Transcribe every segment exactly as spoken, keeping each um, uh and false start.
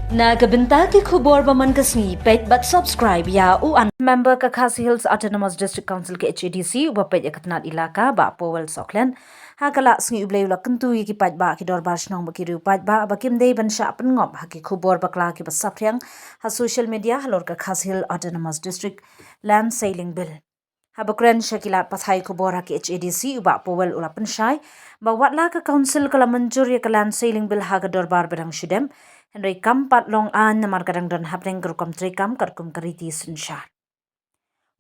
Na ka bynta ki khubor ba man ka sngi, peit bad subscribe ïa u an. Member ka Khasi Hills Autonomous District Council, K H A D C, uba peit ïa ka tnad ilaka, Bah Powell Soklen, ha ka la sngi U Blei u la kyntu ïa ki paidbah, ki dorbar shnong bad ki riew paidbah ba kim dei ban shah pynngop ha ki khubor bakla kiba saphriang ha social media halor ka Khasi Hills Autonomous District Land Ceiling Bill. Haba kren sha ki lad pathai khubor ha K H A D C, u Bah Powell u la pynshai ba wat la ka council ka la mynjur ïa ka Land Ceiling Bill ha ka dorbar ba dang shu dem, hynrei kam pat long aiñ namar ka dang don hapdeng ka rukom treikam katkum ka riti synshar.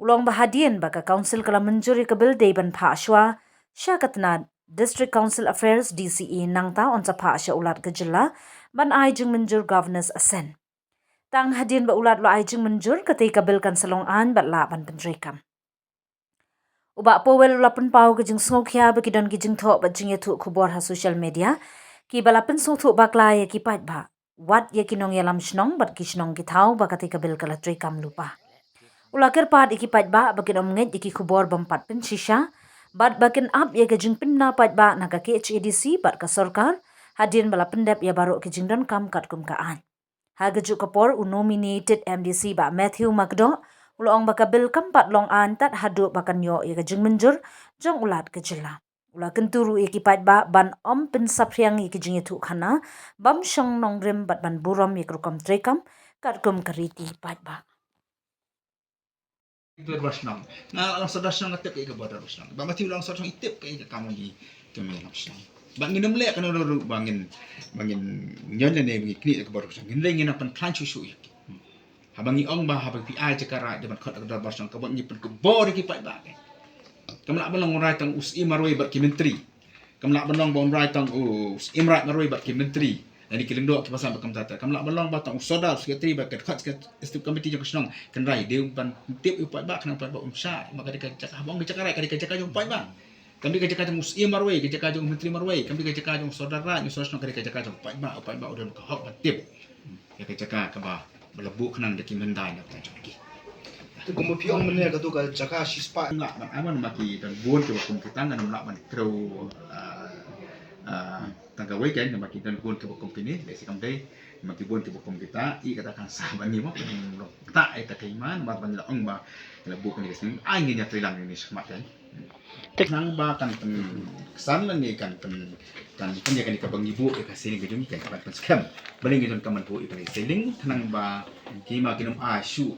U la ong ba hadien ba ka council ka la mynjur ïa ka bill, dei ban phah shuwa sha ka tnad District Council Affairs, D C A, nangta yn sa phah sha u Lat ka jylla ban ai jingmynjur, Governor's Assent. Tang hadien ba u Lat u la ai jingmynjur, katei ka bill kan sa long aiñ bad lah ban pyntreikam. U Bah Powell u la pynpaw ka jingsngewkhia ba ki don ki jingthoh bad jingïathuh khubor ha social media kiba la pynsngewthuh bakla ïa ki paidbah, wat ïa ki nongïalam shnong bad ki shnong ki thaw, ba katei ka bill ka la treikam lypa. U la kyrpad ïa ki paidbah ba kin ym ngeit ïa ki khubor bym pat pynshisha bad ba kin ap ïa ka jingpynbna paidbah na ka K H A D C bad ka sorkar hadien ba la pyndep ïa baroh ki jingdonkam katkum ka aiñ. Ha kajuh ka por, u nominated M D C, Bah Matthew Makdoh, u la ong ba ka bill kam pat long aiñ tad haduh ba kan ïoh ïa ka jingmynjur jong u Lat ka jylla. U la kyntu ruh ïa ki paidbah ban ym pynsaphriang ïa ki jingïathuhkhana bym shong nongrim bad ban burom ïa ka rukom treikam katkum ka riti paidbah. Dorbar shnong. Nga long sordar shnong, nga tip kaei ka dorbar shnong. Bah Matthew long sordar shnong, i tip kaei ka kam jong ki, ki nongïalam shnong. Ba ngin ym leh kano kano ruh ba ngin, ba ngin ñion lane ba ngin knieh da ka dorbar shnong. Ngin leh, ngin nang pynkhlaiñ shuh shuh ïa ki. Haba ngi ong ba haba phi ai jaka raij da ban khot da ka dorbar shnong, kaba ngi pynkupbor ïa ki paidbah. Kam lah ban long un rai tang u Syiem marwei bad ki myntri. Kam lah ban long ba un rai tang u Syiem raij marwei bad ki myntri. Lane ki lyngdoh kiba san bad kumta ter. Kam lah ban long ba tang u sordar, secretary bad ka dkhot executive committee jong ka shnong kin rai, dei ban tip ïa u paidbah, khnang paidbah um shah. Ma ka dei ka jaka, haba ong ka jaka raij, ka dei ka jaka jong u paidbah. Kam dei ka jaka jong u Syiem marwei, ka jaka jong u myntri marwei, kam dei ka jaka jong u sordar raij, u sordar shnong, ka dei ka jaka jong u paidbah, u paidbah u don ka hok ban tip ïa ka jaka kaba, ba la buh khnang da ki myndai na ka bynta jong ki. Te kumba phi ong mynne, kato ka jaka shispah. Ngam lah ban ai ma ki don bun kiba kum kita, ngam lah ban kdew, ah, ah, tang kawei kein, ma ki don bun kiba kum kine, lehse kam dei, ma ki bun kiba kum kita, i kata kan sa ban ngi mo, ta ita ka iman, ma ban la ong ba la buh kane ka sien, ai ngin ïa trei lang ne shakhmat kein. Te khnang ba kan pynksan lane kan pyn, kan pyn ïa kane kaba ngi buh ïa ka ceiling ka jong ngi, kan pynskhem. Balei ngi donkam ban buh ïa kane ka ceiling, khnang ba ki ma kin ym ai shuh.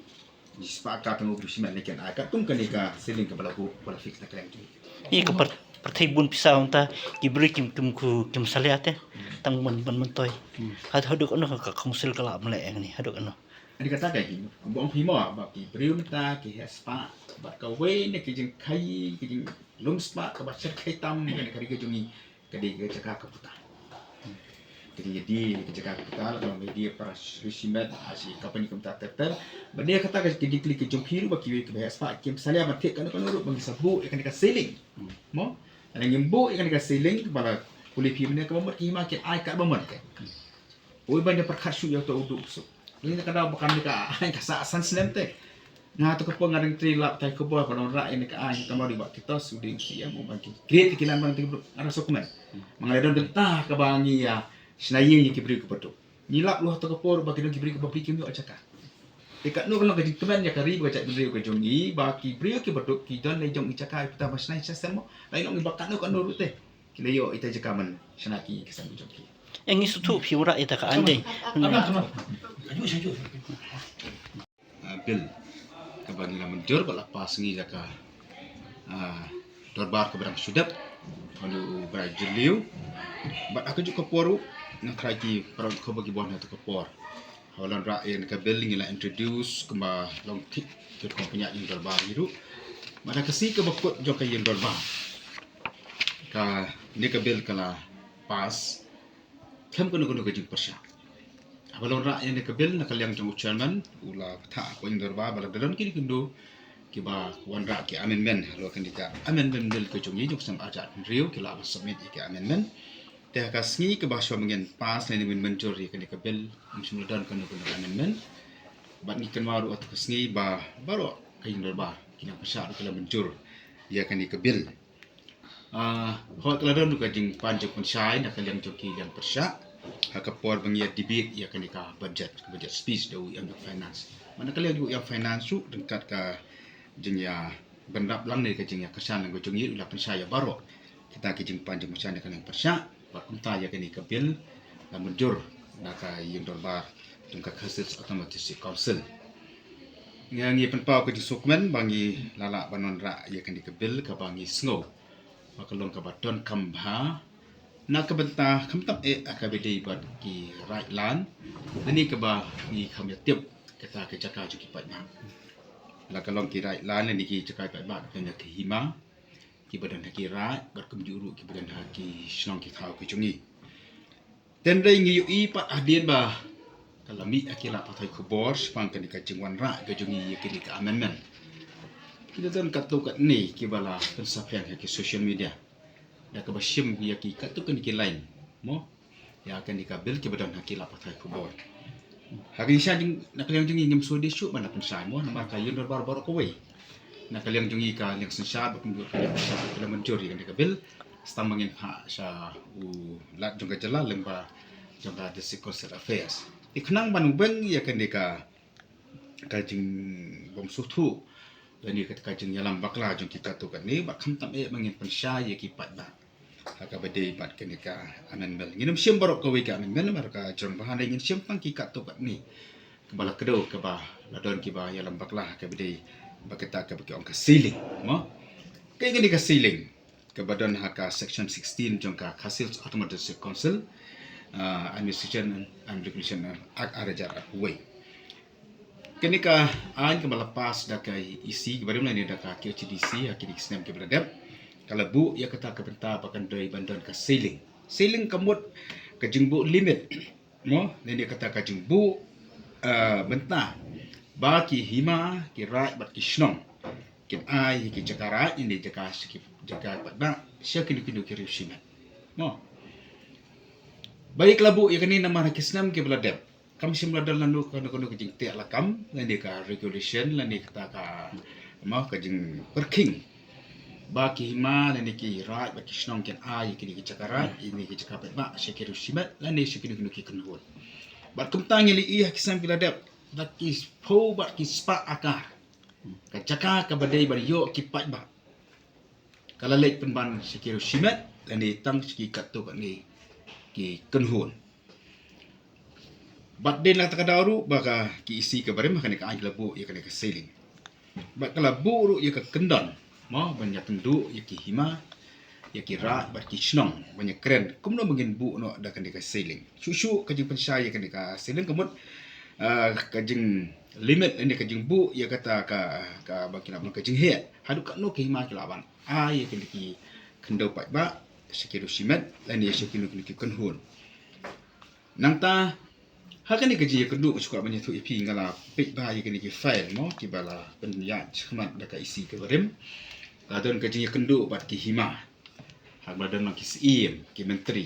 Ngi spah ka tang u briew shimet ne kin ai katkum kane ka ceiling kaba la buh, ba la fix na ka liang jong ngi. Ïa ka pyrthei bun pisa, hangta ki briew kim, kim, kim salia te. Tang man, man, man toi. Haduh, haduh katno ka council ka la pynleh ïa kane, haduh katno? Ïa kata ka hi, kumba ong phi mo, ba ki briew mynta ki heh spah bad kawei na ki jingkhaii, ki jinglum spah kaba shyrkhei tam kane ka ri ka jong ngi, ka dei ka jaka ka puta. Ka dei ka jaka ka puta, la ka long ka dei para ri shimet, ha shi company kumta ter ter. Bad dei kata ka jingkylli ka jong phi ruh, ba kiwei kiba heh spah kim salia ban thied kano kano ruh ba ngi sa buh ïa kane ka ceiling. Mo? Lada ngim buh ïa kane ka ceiling, ba la pule phi mynne, kaba mut ki hima kin ai katba mut kein. Oi, ban ïa pyrkhat shuh ïa uto u duh u suk. Lane ka daw ba kan ïa ka aiñ ka sah san snem te. Nga to ka por nga dang trei lap tai khubor ba long rah ïa ka aiñ, ka mari ba ki tos u dei u C M, u ban ki create ki lan ban ki bruk, nga dang sngewkmen. Ma nga la don bynta kaba ngi ïa shna ïing ïa ki briew kiba duk. Ngi lap ruh to ka por ba ki don ki briew kiba phi kim ïoh jaka. Te katno ka long ka jingkmen ïa ka ri bad ka jaitbynriew ka jong ngi ba ki briew kiba duk ki don la jong i jaka, i puta ba shna i sha sem mo. La i long i ba katno katno ruh te. Ki la ïoh ita jaka ban shna ki ïing ki sem ki jong ki. Ïa ngi sngewthuh phi wanrah ita ka aiñ dei. Ah, bill kaba ngi la mynjur bad la pass ngi da ka, ah, dorbar kaba dang shu dep, u Brai Jylliew. Bad ha kajuh ka por ruh nga khlaiñ ki para khubor kiba wan ha kato ka por. Haba la wanrah ïa ka bill ngi la introduce kumba long thik ki rukom pynïaid jong dorbar ngi ruh. Bad ha ka sngi kaba kut jong ka ïing dorbar, kane ka bill ka la pass khlem kano kano ka jingpyrshah. Haba la wanrah ïa kane ka bill na ka liang jong u chairman, u la ktah ha ka ïing dorbar ba lada don kino kino kiba wanrah ki amendment halor kane ka amendment bill ka jong ngi jong ka snem arhajar hynriew, ki lah ban submit ïa ki amendment. Te ha ka sngi kaba shuwa ba ngin pass lane ngin mynjur ïa kane ka bill, ngim shym la don kano kano amendment. Bad ngi kynmaw ruh ha kato ka sngi ba baroh ka ïing dorbar ki nongpyrshah ruh ki la mynjur ïa kane ka bill. Ah, hooid, ka la don ruh ka jingpan jingpynshai na ka liang jong ki liang pyrshah. ha ka por ba ngi ïa debate ïa kane ka budget, budget speech da u ïam jong finance. Bad na ka liang jong u ïam finance ruh ryngkat ka jingïa bynrap lang ne ka jingïa kyrshan lang ka jong ngi, u la pynshai ïa baroh kita ki jingpan jingpyrshah na ka liang pyrshah. Bad kumta ïa kane ka bill la mynjur na ka ïing dorbar jong ka Khasi Hills Autonomous District Council. Ngi, ngi pynpaw ka jingsngewkmen ba ngi la lah ban wanrah ïa kane ka bill kaba ngi sngew ba ka long kaba donkam bha na ka bynta khamtam eh ha kaba ïadei bad ki raid lan, lane kaba ngi kham ïa tip kata ka jaka jong ki paidbah. La ka long ki raid lan lane ki jaka paidbah, kata ka hima, kiba don ha ki raid bad kumjuh ruh kiba don ha ki shnong ki thaw ki jong ngi. Hynrei ngi ïohi pat hadien ba ka la mih ha ki lad pathai khubor shaphang kane ka jingwanrah ka jong ngi ïa kane ka amendment, ki la don katto katne kiba la pynsaphriang ha ki social media da kaba shim ïa ki katto katne ki line, mo, ïa kane ka bill kiba don ha ki lad pathai khubor. Ha ka jingshisha jong, na ka liang jong ngi ngim sngewdei shuh ban da pynshai, mo, namar ka ïing dorbar baroh kawei, na ka liang jong ngi ka liang synshar bad kumjuh ka liang synshar ki la mynjur ïa kane ka bill. Sa tang ba ngin phah sha u Lat jong ka jylla lyngba jong ka District Council Affairs. Te khnang ban weng ïa kane ka, ka jingbymsngewthuh lane ka, ka jingïalam bakla jong ki katto katne, bad khamtam eh ba ngin pynshai ïa ki paidbah ha kaba ïadei bad kane ka amendment. Ngin ym shim baroh kawei ka amendment namar ka jrong bha, hynrei ngin shim tang ki katto katne kaba la kdew, kaba la don kiba ïalam bakla ha kaba ïadei bad kata kaba ki ong ka ceiling, mo. Kaei kane ka ceiling? Kaba don ha ka section sixteen jong ka Khasi Hills Autonomous District Council, ah, Administration and Regulation Act ar hajar arphew wei. Kane ka aiñ kaba la pass da ka E C kiba rim lane da ka K H A D C ha kine ki snem kiba la dep, ka la buh ïa kata ka bynta ba kan dei ban don ka ceiling. Ceiling ka mut ka jingbuh limit, mo, lane kata ka jingbuh, ah, bynta ba ki hima, ki raid bad ki shnong kin ai ki jaka raid ne jaka, ki jaka paidbah sha kino kino ki riew shimet, mo. Ba ïa ka la buh ïa kane namar ha ki snem kiba la dep kam shym la don lano kano kano ka jingteh lakam lane ka regulation lane kata ka, mo, ka jingpyrkhing ba ki hima lane ki raid bad ki shnong kin ai kine ki jaka raid, kine ki jaka paidbah sha ki riew shimet lane sha kino kino ki kynhun. Bad kumta ngi la ïohi ha ki snem kiba la dep, da ki phew bad ki spah akar ka jaka kaba dei ban ïoh ki paidbah ka la leit pynban sha ki riew shimet lane tang sha ki katto katne ki kynhun. Bad dei na kata ka daw ruh ba ka, ki E C kiba rim ha kane ka aiñ ka la buh ïa kane ka ceiling. Bad ka la buh ruh ïa ka kyndon, mo, ban ïakynduh ïa ki hima, ïa ki raid bad ki shnong ban ïakren kumno ba ngin buh noh da kane ka ceiling. Shuh shuh ka jingpynshai ïa kane ka ceiling ka mut, ah, ka jinglimit lane ka jingbuh ïa kata ka, kaba ki lah ban ong ka jingheh haduh katno ka hima ki lah ban ai ïa kine ki khyndew paidbah sha ki riew shimet lane sha kino kino ki kynhun. Nangta ha kane ka jingïakynduh, nga sngewkwah ban ïathuh ïa phi, nga la peit bha ïa kine ki file, mo, kiba la pynïaid shakhmat da ka E C kiba rim. La don ka jingïakynduh bad ki hima, ha kaba la don lang ki syiem, ki myntri.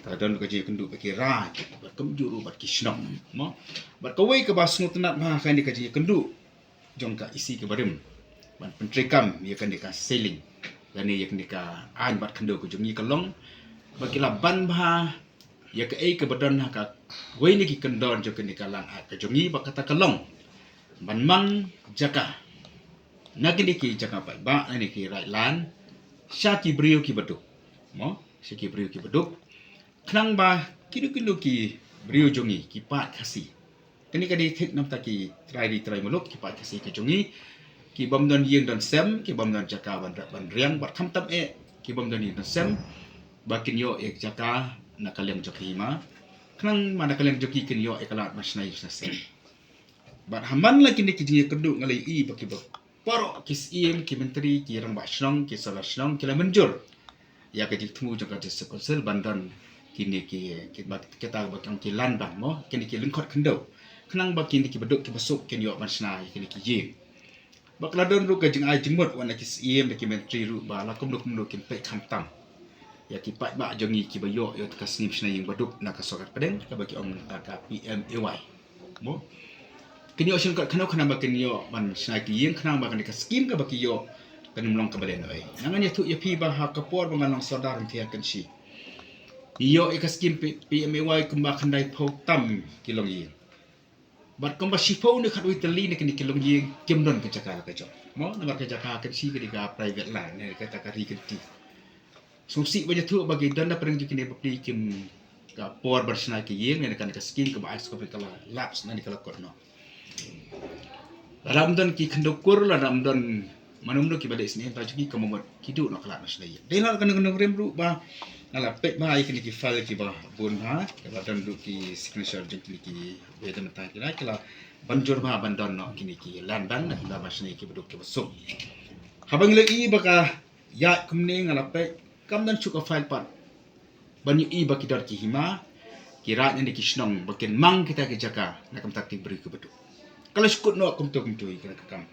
La don ka jingïakynduh bad ki raid, bad kumjuh ruh bad ki shnong, mo. Bad kawei kaba sngewtynnat bha ha kane ka jingïakynduh jong ka E C kiba rim ban pyntreikam ïa kane ka ceiling lane ïa kane ka aiñ bad khyndew ka jong ngi ka long ba ki la ban bha ïa kaei kaba don ha kawei na ki kyndon jong kane ka Land Act ka jong ngi, ba kata ka long ban mang jaka na kine ki jaka paidbah lane ki raid lan sha ki briew kiba duk, mo, sha ki briew kiba duk, khnang ba kino kino ki briew jong ngi ki paid Khasi, kane ka dei thik namar ki trai ri trai muluk, ki paid Khasi ki jong ngi, ki bym don ïing don sem, ki bym don jaka ban, ban riang, bad khamtam eh ki bym don ïing don sem ba kin ïoh ïa jaka na ka liang jong ka hima, khnang ba na ka liang jong ki kin ïoh ïa ka lad ban shna ïing shna sem. Bad ha man la kine ki jingïakynduh nga la ïohi ba kiba baroh ki syiem, ki myntri, ki rangbah shnong, ki sordar shnong ki la mynjur ïa ka jingthmu jong ka District Council ban don kine ki, ki ba, kita ba ki ong ki land bank, mo, kine ki lyngkhot khyndew, khnang ba kine kiba duk kiba suk kin ïoh ban shna ïa kine ki ïing. Bad ka la don ruh ka jingai jingmut wat na ki syiem bad ki myntri ruh ba la kumno kumno kin peit khamtam ïa ki paidbah jong ngi kiba ïoh ïa ka scheme shna ïing ba duk na ka sorkar pdeng kaba ki ong ka, ka P M A Y, mo. Kin ïoh shim kat khano khnang ba kin ïoh ban shna ki ïing, khnang ba kane ka scheme kaba ki ïoh kan ym long kaba lehnohei. Nga ngan ïathuh ïa phi ba ha ka por ba nga long sordar Umthia Kynshi, Ïoh ïa ka skim P-, P M A Y kumba khyndai phew tam ki longïing. Bad kumba shiphew ne khatwei tylli na kine ki longïing kim don ka jaka la ka jong. Mo, namar ka jaka kan shi ka dei ka private land, ne kata ka ri kynti. Sngewsih ban ïathuh ba ki don na pdeng jong kine bapli kim, ka por ban shna ki ïing ne kan ka skim kaba ai sngewbha ka la lapse ne ka la kot noh. Lada ym don ki khyndew kur, lada ym don mano mano kiba leh sniew, ta jong ki ka mut ki duh noh ka lad ban shna ïing. Dei na ka nong nong rim ruh ba nga la peit bha ïa kine ki file kiba bun bha, kiba don ruh ki signature jong kine ki, ba don mynta ki la, ki la ban jur bha ban don noh kine ki land bank na ki la ban shna ïing kiba duk kiba suk. Haba ngi la ïohi ba ka ïaid kumne, nga la peit kam don shuh ka file pat ban ïohi ba ki don ki hima, ki raid ne ki shnong ba kin mang kita ki jaka na ka bynta ki briew kiba duk. Ka la shu kut noh kumto kumto ïa ka kam.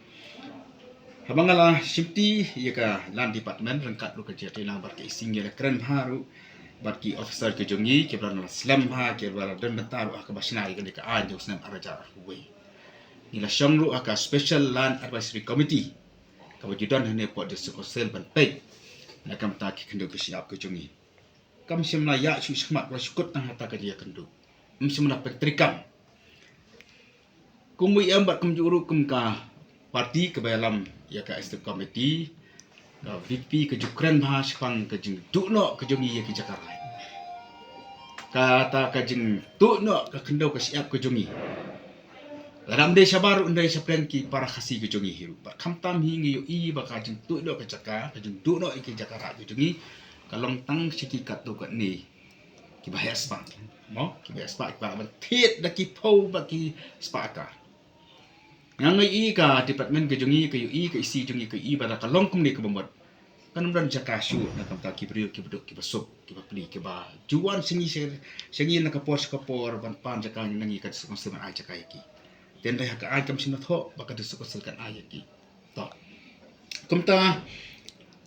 Haba nga la shimti ïa ka Land Department ryngkat ruh ka J T lang bad ka E C, ngi la kren bha ruh bad ki officer ki jong ngi kiba la slem bha, kiba la don bynta ruh ha kaba shna ïa kane ka aiñ jong u snem ar hajar arphew wei. Ngi la shong ruh ha ka Special Land Advisory Committee kaba ju don hangne hapoh District Council ban peit na ka bynta ki khyndew ki shyiap ki jong ngi. Kam shym la ïaid shuh shakhmat, la shu kut tang hata ka jingïakynduh. Ym shym la pyntreikam. Kum u M bad kumjuh ruh kum ka party kaba ïalam ïa ka Executive Committee, ka V P P ka ju kren bha shaphang ka jingduh noh ka jong ngi ïa ki jaka raid. Kata ka jingduh noh ka khyndew ka shyiap ka jong ngi, lada ym dei shabar ruh, ym dei shaphang ki para Khasi ka jong ngi hi ruh. Bad khamtam hi ngi ïohi ba ka jingduh noh ka jaka, ka jingduh noh ïa ki jaka raid ka jong ngi ka long tang sha ki katto katne kiba heh spah. Mo, kiba heh spah, kiba ban thied da ki phew bad ki spah akar. Nga ïohi ka department ka jong ngi, ka ïohi ka E C jong ngi, ka ïohi ba da ka long kumne kaba mut, kan ym don jaka shuh na ka bynta ki briew kiba duk kiba suk, kiba pli, kiba ju wan sha ngi, sha, sha ngi na ka por sha ka por ban pan jaka na ngi ka District Council ban ai jaka ïa ki. Te hynrei ha ka aiñ kam shym la thoh ba ka District Council kan ai ïa ki. To. Kumta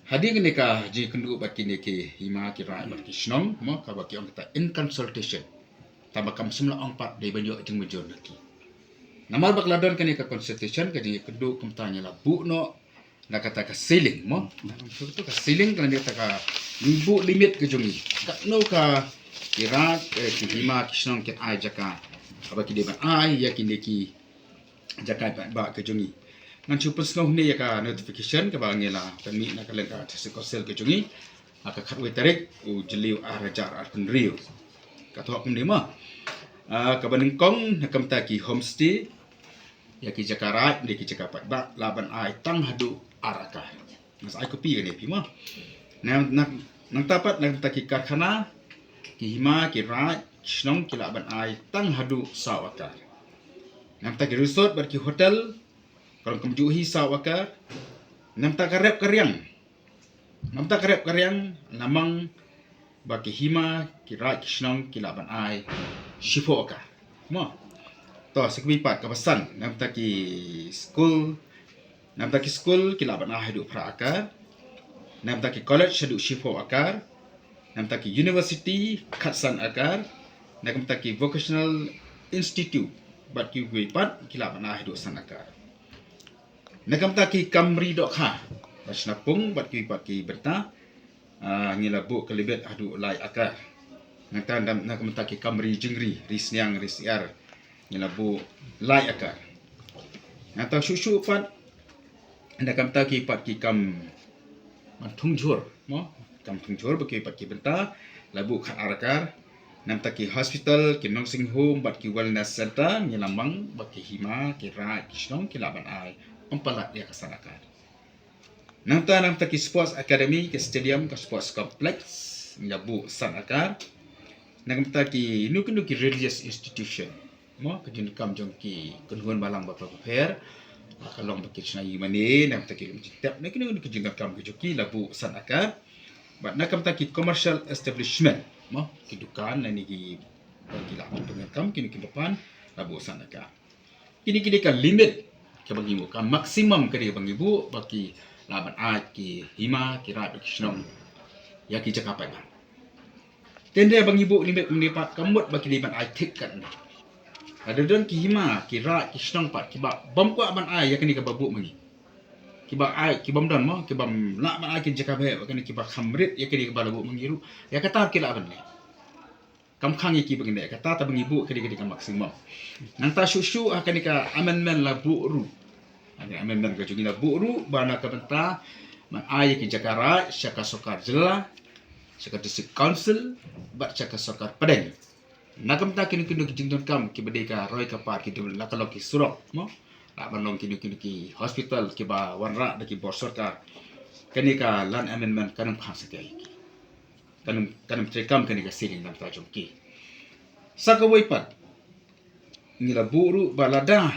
hadien kane ka jingïakynduh bad kine ki hima ki raid bad ki shnong, mo, kaba ki ong kita in consultation. Tangba kam shym la ong pat dei ban ïoh jingmynjur na ki. Namar ba ka la don kane ka consultation, ka jingïakynduh, kumta ngi la buh noh na kata ka ceiling, mo. Ka ceiling ka la don kata ka, ngi buh limit ka jong ngi. Katno ka ki raid, eh, ki hima ki shnong kin ai jaka, kaba ki dei ban ai ïa kine ki jaka paidbah ka jong ngi. Ngan shu pynsngew hangne ïa ka notification kaba ngi la pynmih na ka lyngkar District Council ka jong ngi ha ka khatwei tarik u Jylliew ar hajar arphew hynriew. Ka thoh kumne, mo. Ah, kaba nyngkong na ka bynta ki homestay, ïa ki jaka raid ne ki jaka paidbah lah ban ai tang haduh ar akar. Nga sa ai copy kane ïa phi, mo. Na, na, nangta pat na ka bynta ki karkhana, ki hima ki raid ki shnong ki lah ban ai tang haduh saw akar. Na ka bynta ki resort bad ki hotel, ka long kumjuh hi, saw akar. Na ka bynta ka rep ka riang, na ka bynta ka rep ka riang, namar ba ki hima ki raid ki shnong ki lah ban ai shiphew akar. Mo. To, sa kawei pat, kaba san, na ka bynta ki skul, na ka bynta ki skul ki lah ban ai haduh phra akar. Na ka bynta ki college haduh shiphew akar. Na ka bynta ki university khatsan akar. Na ka bynta ki vocational institute bad kiwei pat ki lah ban ai haduh san akar. Na ka bynta ki kam ri dohkha, ba shna pung bad kiwei pat ki bynta, ah, ngi la buh ka limit haduh lai akar. Nangta na, na ka bynta ki kam ri jingri, ri sniang, ri syiar, ngi la buh lai akar. Nangta shuh shuh pat, na ka bynta ki pat ki kam ban thung jhur, mo, kam thung jhur bad kiwei pat ki bynta, la buh khat ar akar. Na ka bynta ki hospital, ki nursing home bad ki wellness center, ngi la mang ba ki hima ki raid ki shnong ki lah ban ai ym palat ïa ka san akar. Nangta, na ka bynta ki sports academy, ki stadium, ka sports complex, ngi la buh san akar. Na ka bynta kino kino ki religious institution, mo, ka jingdonkam jong ki kynhun balang bapher bapher, ka long ba ki shna ïing mane, na ka bynta ki lum jingtep, na kino kino ki jingdonkam ki jong ki, la buh san akar. Bad na ka bynta ki commercial establishment, mo, ki dukan, na kine ki, ki lah ban pyndonkam, kino ki ba pan, la buh san akar. Kine ki dei ka limit kaba ngi buh, ka maximum ka dei kaba ngi buh ba ki lah ban ai ki hima ki raid bad ki shnong ïa ki jaka paidbah. Te hynrei ba ngi buh limit kumne pat, ka mut ba ki dei ban ai thik katne. Lada don ki hima ki raid ki shnong pat kiba bym kwah ban ai ïa kane kaba buh ma ngi, kiba ai, ki bym don, mo, ki bym lah ban ai ki jaka beh, kane kiba kham rit ïa kane kaba la buh ma ngi ruh, ïa kata ki lah ban leh. Kam khang ïa ki ba ngi ne kata ta ba ngi buh kane ka dei ka maximum. Nangta shuh shuh ha kane ka amendment la buh ruh. Ha kane amendment ka jong ngi la buh ruh ba na ka bynta ban ai ïa ki jaka raid sha ka sorkar jylla, sha ka district council, bad sha ka sorkar pdeng. Na ka bynta kino kino ki jingdonkam ki ba dei ka roi ka par ki dei la ka long ki surok mo. La ban long kino kino ki hospital ki ba wanrah da ki bor sorkar. Kane ka land amendment kan ym khang satia ïa ki. Kan ym, kan ym treikam kane ka ceiling na ka bynta jong ki. Sa kawei pat ngi la buh ruh ba lada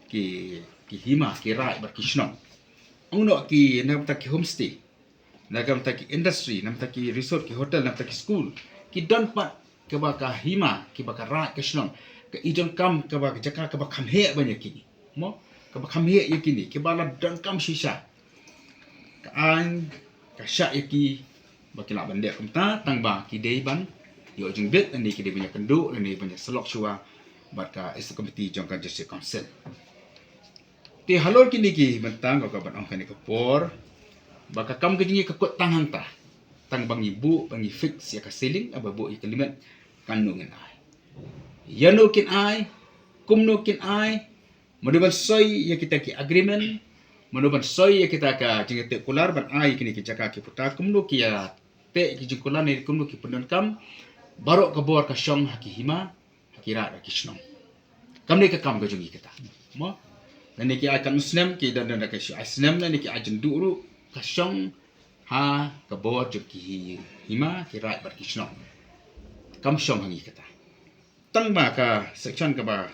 ki, ki hima ki raid bad ki shnong, ong noh ki na ka bynta ki homestay, na ka bynta ki industry, na ka bynta ki resort, ki hotel, na ka bynta ki school, ki don pat kaba ka hima, kiba ka raid ka shnong, ka i donkam kaba ka jaka kaba kham heh ban ïa kine. Mo, kaba kham heh ïa kine, kiba la donkam shisha. Ka aiñ ka shah ïa ki ba ki lah ban leh kumta tang ba ki dei ban ïoh jingbit lane ki dei ban ïakynduh lane ban ïasyllok shuwa bad ka executive committee jong ka district council. Te halor kine ki bynta nga kwah ban ong kane ka por ba ka kam ka jong ngi ka kut tang hangta, tang ba ngi buh, ba ngi fix ïa ka ceiling, ba buh ïa ka limit, kano ngin ai, ïano kin ai, kumno kin ai, mano ban soi ïa kita ki agreement, mano ban soi ïa kita ka jingïateh kular ban ai kine ki jaka ki puta, kumno ki ïateh ki jingkular ne kumno ki pyndonkam, baroh ka bor ka shong ha ki hima, ha ki raid, ha ki shnong. Kam ne ka kam ka jong ngi kata. Mo? Lane ki ai katno snem, ki don don da ka shu ai snem, lane ki ai jingduh ruh, ka shong ha ka bor jong ki hima, ki raid bad ki shnong. Kam shong ha ngi kata. Tang ba ka section kaba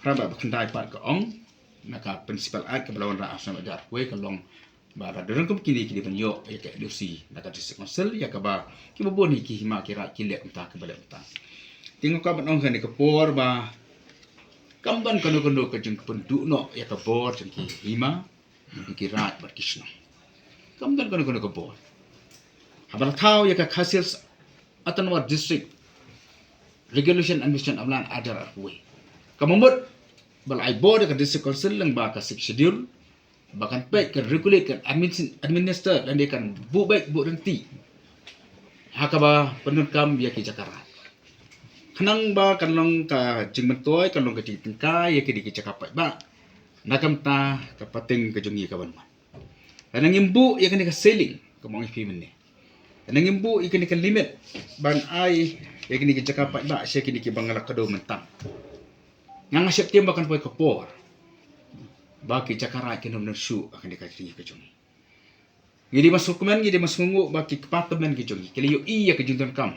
phra bad ba khyndai pat ka ong, na ka Municipal Act kaba la wanrah ha u snem ar hajar arphew wei ka long ba lada don kum kine ki dei ban ïoh ïa ka N O C na ka District Council, ïa kaba kiba bun hi ki hima ki raid ki leh kumta, kiba leh kumta. Te nga kwah ban ong kane ka por ba kam don kano kano ka jingpynduh noh ïa ka bor jong ki hima, jong ki raid bad ki shnong. Kam don kano kano ka bor. Haba la thaw ïa ka Khasi Hills Autonomous District Regulation and Administration of Land ar hajar arphew wei, ka mut ba la ai bor ïa ka District Council lyngba ka Sixth Schedule ba kan peit, kan regulate, kan admin-, administer, lane kan buh beit buh ryntih ha kaba pyndonkam ïa ki jaka raid. Khnang ba kan long ka jingmyntoi, kan long ka jingtyngkai ïa kine ki jaka paidbah na ka bynta ka pateng ka jong ngi ka ban wan. Lada ngim buh ïa kane ka ceiling, ka mong ïa phi mynne, lada ngim buh ïa kane ka limit ban ai ïa kine ki jaka paidbah sha kine kiba nga la kdew mynta, nga nga sheptieng ba kan poi ka por ba ki jaka raid kin ym don shuh ha kane ka ri ka jong ngi. Ngi dei ban sngewkmen, ngi dei ban sngewnguh ba ki kpa tymmen ki jong ngi ki la ïohi ïa ka jingdonkam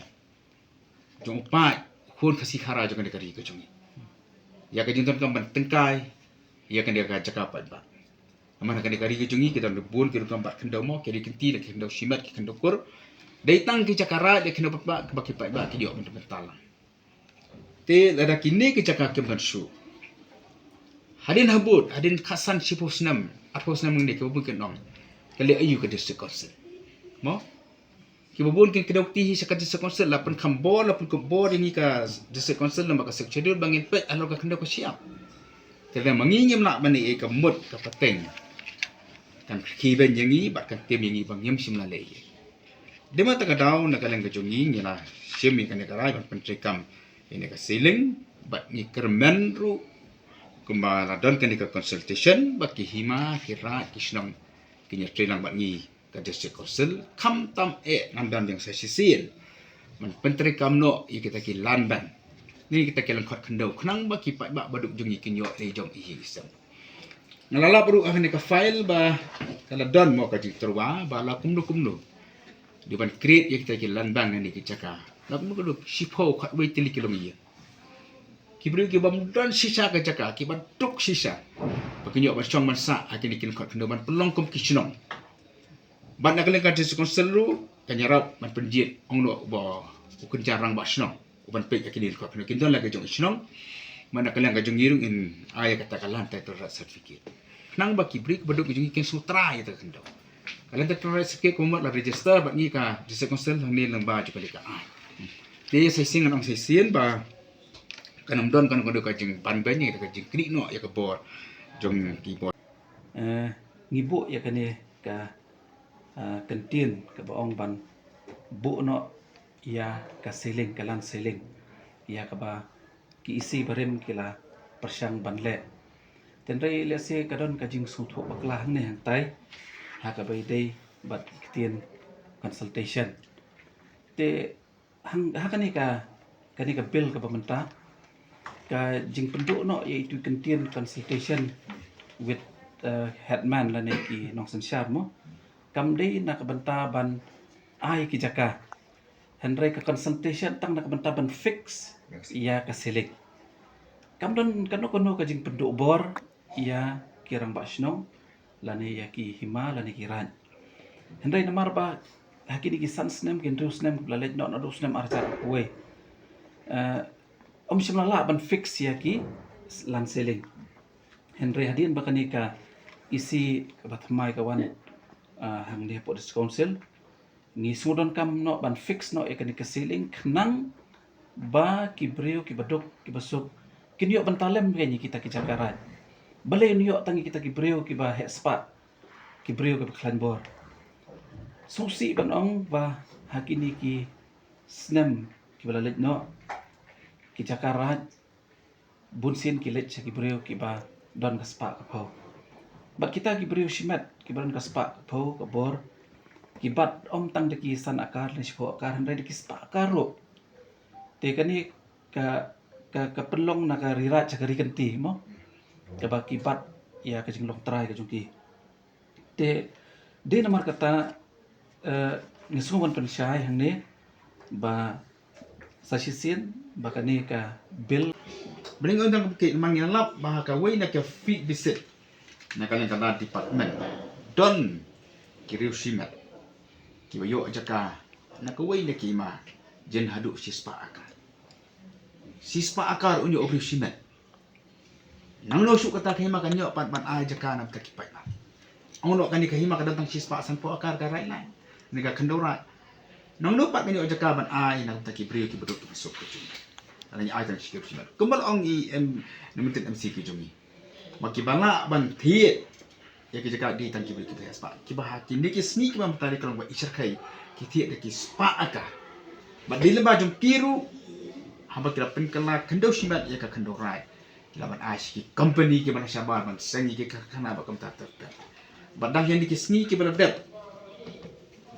jong u paid, u khun Khasi Khara jong kane ka ri ka jong ngi, ïa ka jingdonkam ban tyngkai ïa kane ka jaka paidbah. Namar ha kane ka ri ka jong ngi ki don bun ki rukom bat khyndew mo, ki ri kynti, ki khyndew shimet, ki khyndew kur. Dei tang ki jaka raid, dei khyndew paidbah, ba ki paidbah ki ïoh ban bynta lang. Te lada kine ki jaka kim don shuh, hadien habud, hadien khatsan, shiphew snem, arphew snem nangne, kiba bun kin ong, ka leh aïu ka District Council? Mo? Kiba bun kin kdew kti hi sha ka District Council, la pynkham bor, la pynkup bor ïa ngi ka District Council namar ka Sixth Schedule ba ngin peit halor ka khyndew ka shyiap. Te lada ma ngi ngim lah ban ïoh ïa ka mut ka pateng, kan khie beiñ ïa ngi bad kan tim ïa ngi ba ngim shym la leh ei ei. Dei ma ta ka daw na ka liang ka jong ngi ngi la shim ïa kane ka rai ban pyntreikam ïa kane ka ceiling bad ngi kyrmen ruh kumba la don kane ka consultation ba ki hima, ki raid, ki shnong kin ïatreilang bad ngi ka District Council, khamtam eh ngan don biang sa shisien ban pyntreikam noh ïa kita ki land bank ne kita ki lyngkhot khyndew khnang ba ki paidbah baduk jong ngi kin ïoh leh jong i hi i sem. Nga la lap ruh ha kane ka file ba ka la don mo ka jingtyrwa ba la kumno kumno dei ban create ïa kita ki land bank ne ki jaka. La kumno kumno, shiphew khatwei tylli ki long ïa ki briew ki bym don shisha ka jaka, ki ba duk shisha ba kin ïoh ban shong ban sah ha kine ki lyngkhot khyndew ban pynlong kum ki shnong. Bad na ka liang ka District Council ruh kan ïarap ban pynjied, ong noh ba u kynja rangbah shnong u ban peit ïa kine ki lyngkhot khyndew, kin don la ka jong i shnong. Bad na ka liang ka jong ngi ruh ngin ai ïa kata ka land title right certificate khnang ba ki briew ki baduk jong ngi kin sngewtrai ïa kata ka khyndew. Ka land title right certificate ka mut la register bad ngi ka District Council hangne lyngba jong kane ka act. Te sa shisien ngan ong sa shisien ba kan ym don kano kano ka jingbanbeiñ, ka jingknieh noh ïa ka bor jong ki bor. Eh, ngi buh ïa kane ka, eh, kyntien kaba ong ban buh noh ïa ka ceiling, ka land ceiling. ïa kaba ki EC barim ki la pyrshang ban leh. Hynrei lehse ka don ka jingsngewthuh bakla hangne hangtai ha kaba ïadei bad ki ktien consultation. Te hang ha kane ka, kane ka bill kaba mynta, ka jingpynduh noh ïa itu i kyntien consultation with, uh, headman lane ki nongsynshar mo, kam dei na ka bynta ban ai ki jaka, hynrei ka consultation tang na ka bynta ban fix ïa ka ceiling. Kam don kano kano ka jingpynduh bor ïa ki rangbah shnong lane ïa ki hima lane ki raid. Hynrei namar ba ha kine ki san snem, ki hynriew snem ba la leit noh, naduh u snem arhajar arphew wei, eh, ym shym la lah ban fix ïa ki land ceiling. Hynrei hadien ba kane ka EC kaba thymmai ka wan, eh, hangne hapoh District Council, ngi sngewdonkam noh ban fix noh ïa kane ka ceiling khnang ba ki briew kiba duk kiba suk kin ïoh bynta lem ïa kita ki jaka raid. Balei kin ïoh tang ïa kita ki briew kiba heh spah, ki briew kiba khlaiñ bor? Sngewsih ban ong ba ha kine ki snem kiba la leit noh, ki jaka raid bunsien ki leit sha ki briew kiba don ka spah ka phew. Bad kita ki briew shimet kiba don ka spah ka phew ka bor, ki bat ym tang da ki san akar ne shiphew akar, hynrei da ki spah akar ruh. Te kane ka, ka, ka pynlong na ka ri raid sha ka ri kynti mo, kaba ki bat ïa ka jinglong trai ka jong ki. Te dei namar kata, eh, nga sngew ban pynshai hangne ba sa shisien ba kane ka bill. Bring on tang ki man ngi lap ba ha kawei na ka field visit na ka liang ka department, don ki riew shimet kiba ïoh jaka na kawei na ki hima jin haduh shispah akar. Shispah akar un ïoh u riew shimet. Nangno shuh kata ka hima kan ïoh pat ban ai jaka na bynta ki paidbah? Ong noh kane ka hima ka don tang shispah sanphew akar ka raid line ne ka khyndew raid. Nangno pat kan ïoh jaka ban ai na bynta ki briew kiba duk kiba suk ka jong ngi? Lada ngi ai tang shi ki riew shimet, kumba la ong i em, na mynta i MC ka jong ngi, ba kiba lah ban thied ïa ki jaka dei tang ki briew kiba heh spah, kiba ha kine ki sngi kiba mynta ka long ba i shyrkhei ki thied da ki spah akar. Bad dei lyngba jong ki ruh haba ki la pynkylla khyndew shimet ïa ka khyndew raid, ki la ban ai sha ki company kiba na shabar ban seng ïa ki karkhana bad kumta ter ter. Bad dang ïa kine ki sngi kiba la dep,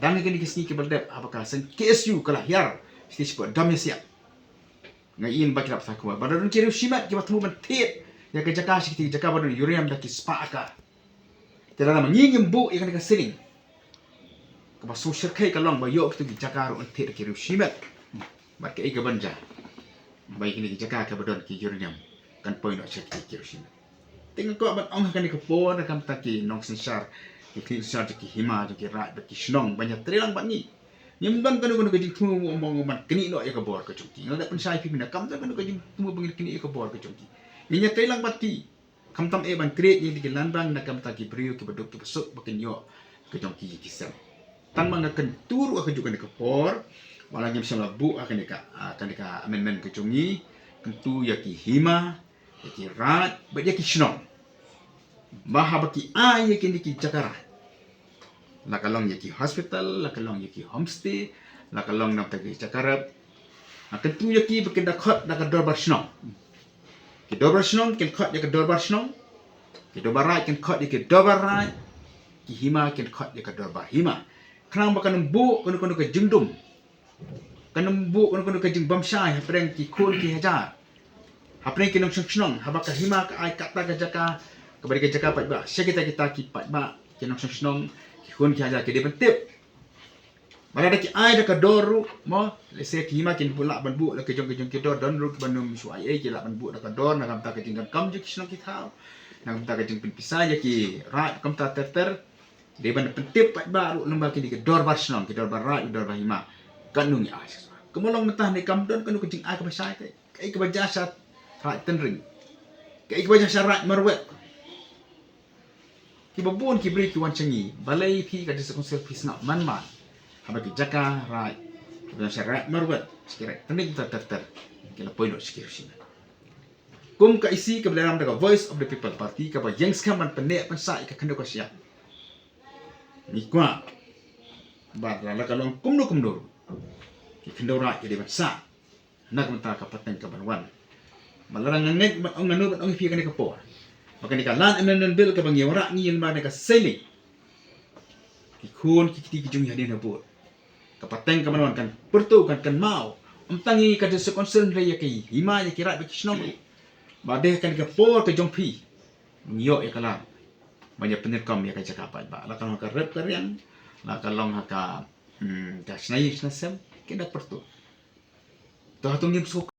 dang ïa kine ki sngi kiba la dep, haba ka seng KSU ka la hiar sha ki shipor dam ïa siat, nga ïohi ba ki la pynthikna ba don ki riew shimet kiba thmu ban thied ïa ka jaka sha ki jaka ba don uranium da ki spah akar. Te lada ma ngi ngim buh ïa kane ka ceiling, kaba shu shyrkhei ka long ba ïoh kito ki jaka ruh yn thied da ki riew shimet. Bad kaei kaban jia ba ïa kine ki jaka kaba don ki uranium kan poi noh sha ki riew shimet? Te nga kwah ban ong ha kane ka por na ka bynta ki nongsynshar, ki khlieh synshar jong ki hima jong ki raid bad ki shnong, ban ïatreilang bad ngi. Ngim don kano kano ka jingthmu ban knieh noh ïa ka bor ka jong ki. Nga la dep pynshai phi mynne, kam don kano ka jingthmu ban knieh ïa ka bor ka jong ki. Ngin ïatreilang bad ki. Khamtam eh ban create ïa ki land bank na ka bynta ki briew kiba duk kiba suk ba kin ïoh ka jong ki ïing ki sem. Tang ba nga kyntu ruh ha kajuh kane ka por, wat la ngim shym la buh ha kane ka, ah, kane ka amendment ka jong ngi, kyntu ïa ki hima, ïa ki raid bad ïa ki shnong, ba haba ki ai ïa kine ki jaka raid, la ka long ïa ki hospital, la ka long ïa ki homestay, la ka long na bynta ki jaka rep, nga kyntu ïa ki ba kin da khot da ka dorbar shnong. Ki dorbar shnong kin khot ïa ka dorbar shnong, ki dorbar raid kin khot ïa ki dorbar raid, ki hima kin khot ïa ka dorbar hima. Khnang ba kan ym buh kano kano ka jingdum, kan ym buh kano kano ka jingbymshai hapdeng ki khun ki hajar, hapdeng ki nongshong shnong. Haba ka hima ka ai kata ka jaka kaba dei ka jaka paidbah sha kita kita ki paidbah, ki nongshong shnong, ki khun ki hajar ki dei ban tip. Ba lada ki ai da ka dor ruh mo, lehse ki hima kin buh, lah ban buh da ka jong ka jong ki dor, don ruh kiba ym shu ai ei, ki lah ban buh da ka dor na ka bynta ka jingdonkam jong ki shnong ki thaw, na ka bynta ka jingpynpisa ïa ki raid kumta ter ter. Dei ban pyntip paidbah ruh lyngba kine ki dorbar shnong, ki dorbar raid, ki dorbar hima, kano ngi ai. Kumba long mynta ne kam don kano ka jingai kaba shai te. Kaei kaba jia sha raid Tynring? Kaei kaba jia sha raid Marwet? Kiba bun ki briew ki wan sha ngi, balei phi ka District Council phi sngap man man haba ki jaka raid kiba jia sha raid Marwet, sha ki raid Tynring ter ter ter ki la poi noh sha ki riew shimet? Kum ka EC kaba la ram da ka Voice of the People Party, kaba ïeng skhem ban pynneh pynsah ïa ka khyndew ka shyiap, ngi kwah ba lada ka long kumno kumno ruh, ki khyndew raid ki dei ban sah. Na ka bynta ka pateng ka ban wan. Ba lada nga ngeit ban ong, nga nud ban ong ïa phi kane ka por, ba kane ka land amendment bill kaba ngi wanrah ngi ïa lade ka Saili, ki khun ki kti ki jong ngi hadien habud, ka pateng ka ban wan kan pyrto, kan kynmaw, ym tang ïa ka District Council hynrei ïa ka hima, ïa ki raid bad ki shnong ruh. Ba dei kane ka por ka jong phi ban ïoh ïa ka lad ban ïa pynïaid kum ïa ka jaka paidbah, la ka long ha ka rep ka riang, la ka long ha ka, hmm, ka shna ïing shna sem, kin da pyrto. To hato ngim sngewkmen?